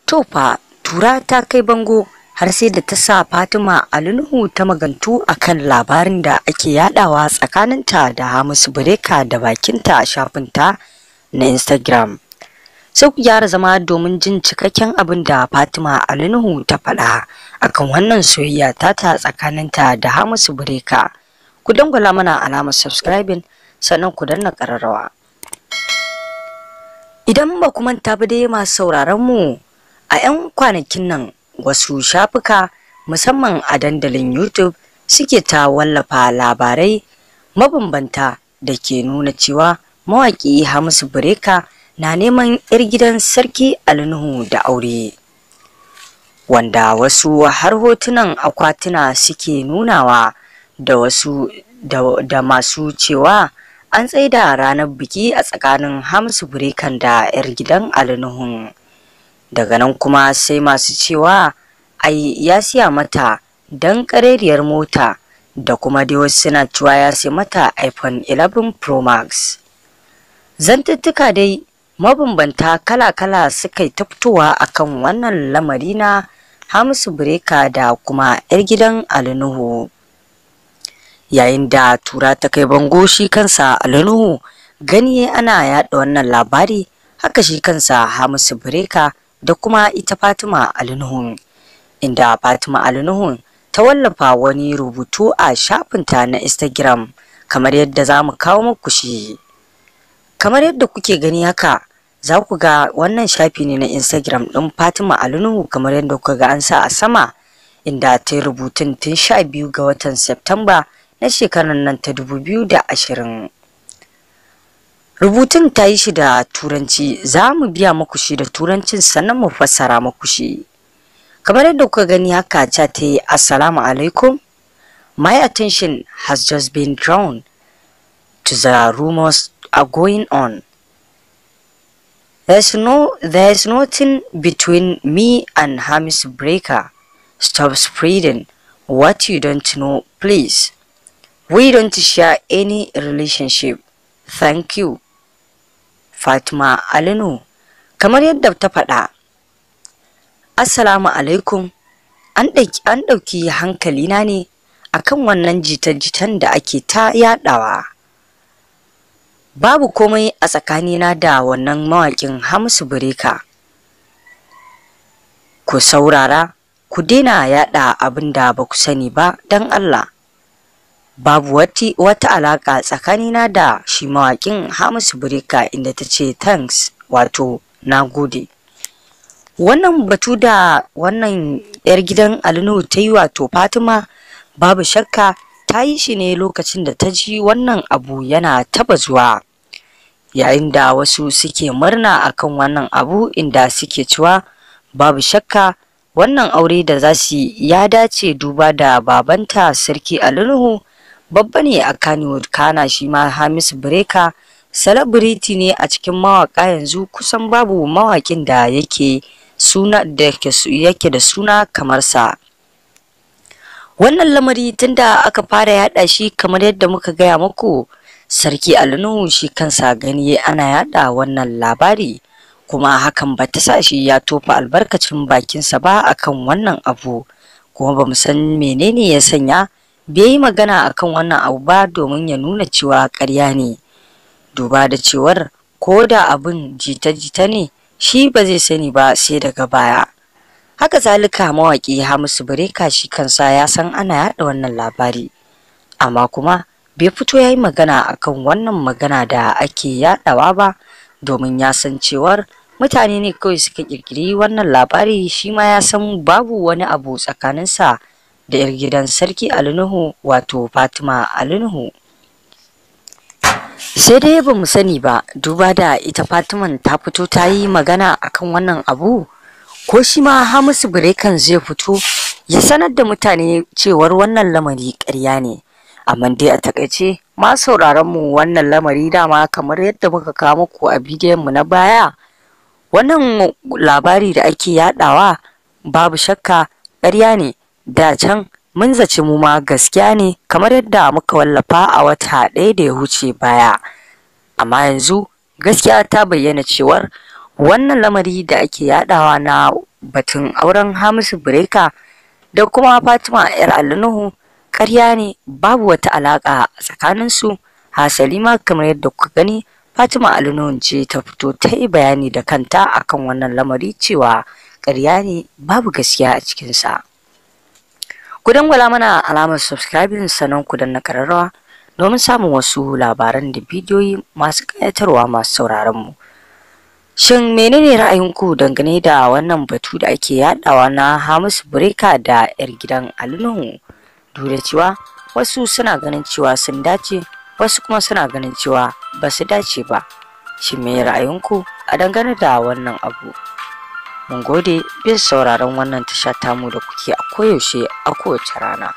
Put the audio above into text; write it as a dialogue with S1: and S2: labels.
S1: To fa, tura ta kai bango har sai da ta sa Fatima Ali Nuhu ta magantu akan labarin da ake yadawa tsakaninta da Hamisu Breaker da bakinta a shafinta na Instagram. Sai ku gyara zama domin jin cikakken abin da Fatima Ali Nuhu ta faɗa akan wannan soyayya tata tsakaninta da Hamisu Breaker. Ku dangwala mana alamar subscribing, sannan ku danna ƙararrawa. Idan ba ku manta ba dai, masu sauraron mu, a 'yan kwanakin nan wasu shafuka, musamman a dandalin YouTube, suke ta wallafa labarai mabambanta da ke nuna cewa mawaƙi Hamisu Breaker na neman 'yar gidan Sarki Ali Nuhu da aure. Wanda wasu har hotunan akwatuna suke nunawa da wasu da masu cewa an tsaida ranar biki a tsakanin Hamisu Breaker da 'yar gidan Ali Nuhu. Daga nan kuma sai masu cewa ai ya siya mata dan kareriyar mota, da kuma dai wasu suna cewa ya siya mata iPhone 11 Pro Max. Zantuttuka dai mabambanta kala-kala suka yi ta fitowa akan wannan lamari na Hamisu Breaker da kuma 'yar gidan Ali Nuhu. Yayin da tura ta kai bango, shi kansa Ali Nuhu gani ana yaɗa wannan labari, haka shi kansa Hamisu Breaker da kuma ita Fatima Ali Nuhu, inda Fatima Ali Nuhu ta wallafa wani rubutu a shafinta na Instagram kamar yadda za mu kawo muku shi. Kamar yadda kuke gani haka, za ku ga wannan shafi ne na Instagram ɗin Fatima Ali Nuhu, kamar yadda kuka ga an sa a sama, inda ta yi rubutun tun 12 ga watan Septamba na shekarar nan ta 2020. Rubutun ta yi shi da Turanci, za mu biya muku shi da Turancin sannan mu fassara muku shi. Kamar yadda kuka gani haka, ta yi, "Assalamu alaikum. My attention has just been drawn to the rumors are going on. There's nothing between me and Hamisu Breaker. Stop spreading what you don't know, please. We don't share any relationship. Thank you. Fatima Ali Nuhu." Kamar yadda ta faɗa, "Assalamu alaikum. An ɗauki hankalina ne akan wannan jita-jitan da ake ta yaɗawa. Babu komai a tsakanina da wannan mawaƙin Hamisu Breaker. Ku saurara, ku daina yaɗa abin da ba ku sani ba don Allah. Babu wata alaƙa tsakanina da shi mawaƙin Hamisu Breaker," inda ta ce, "Thanks," wato na gode. Wannan batu da wannan 'yar gidan Ali Nuhu ta yi, wato Fatima, babu shakka ta yi shi ne lokacin da ta ji wannan abu yana ta bazuwa. Yayin da wasu suke murna akan wannan abu, inda suke cewa babu shakka wannan aure da za su yi ya dace, duba da babanta Sarki Ali Nuhu babba ne a Kannywood, kana shi ma Hamisu Breaker celebrity ne a cikin mawaka, yanzu kusan babu mawakin da yake suna da yake da suna kamar sa. Wannan lamari tunda aka fara yada shi, kamar yadda muka gaya muku, Sarki Ali Nuhu shi kansa gani ana yada wannan labari, kuma hakan ba ta sa shi ya tofa albarkacin bakinsa ba akan wannan abu, kuma ba mu san menene ya sanya bai yi magana akan wannan abu ba domin ya nuna cewa ƙarya ne, duba da cewar ko da abin jita-jita ne, shi ba zai sani ba sai daga baya. Haka zalika mawaƙi Hamisu Breaker shi kansa ya san ana yaɗa wannan labari, amma kuma bai fito ya yi magana akan wannan magana da ake yaɗawa ba, domin ya san cewar mutane ne kawai suka ƙirƙiri wannan labari. Shi ma ya san babu wani abu tsakaninsa da 'yar gidan Sarki Ali Nuhu, wato Fatima Ali Nuhu. Sai dai ba mu sani ba, duba da ita Fatiman ta fito ta yi magana akan wannan abu, ko shi ma Hamisu Breaker zai fito ya sanar da mutane cewar wannan lamari ƙarya ne. Amma dai a takaice, ma sauraron mu, wannan lamari dama kamar yadda muka kawo muku a bidiyon mu na baya, wannan labari da ake yadawa babu shakka ƙarya ne. Da can mun zaci mu ma gaskiya ne, kamar yadda muka wallafa a wata ɗaya da ya wuce baya, amma yanzu gaskiya ta bayyana cewar wannan lamari da ake yadawa na batun auren Hamisu Breaker da kuma Fatima 'yar Ali Nuhu ƙarya ne, babu wata alaƙa tsakaninsu. Hasali ma kamar yadda kuka gani, Fatima Ali Nuhu ce ta fito ta yi bayani da kanta akan wannan lamari cewa ƙarya ne, babu gaskiya a cikinsa. Ku dangwala mana alamar subscribing sannan ku danna ƙararrawa domin samun wasu labaran da bidiyoyi masu ƙayatarwa masu sauraron mu. Shin menene ra'ayinku dangane da wannan batu da ake yaɗawa na Hamisu Breaker da 'yar gidan Ali Nuhu? Duk da cewa wasu suna ganin cewa sun dace, wasu kuma suna ganin cewa ba su dace ba. Shin me ra'ayinku a dangane da wannan abu? Mun gode bin sauraron wannan tasha tamu da kuke a koyaushe a kowace rana.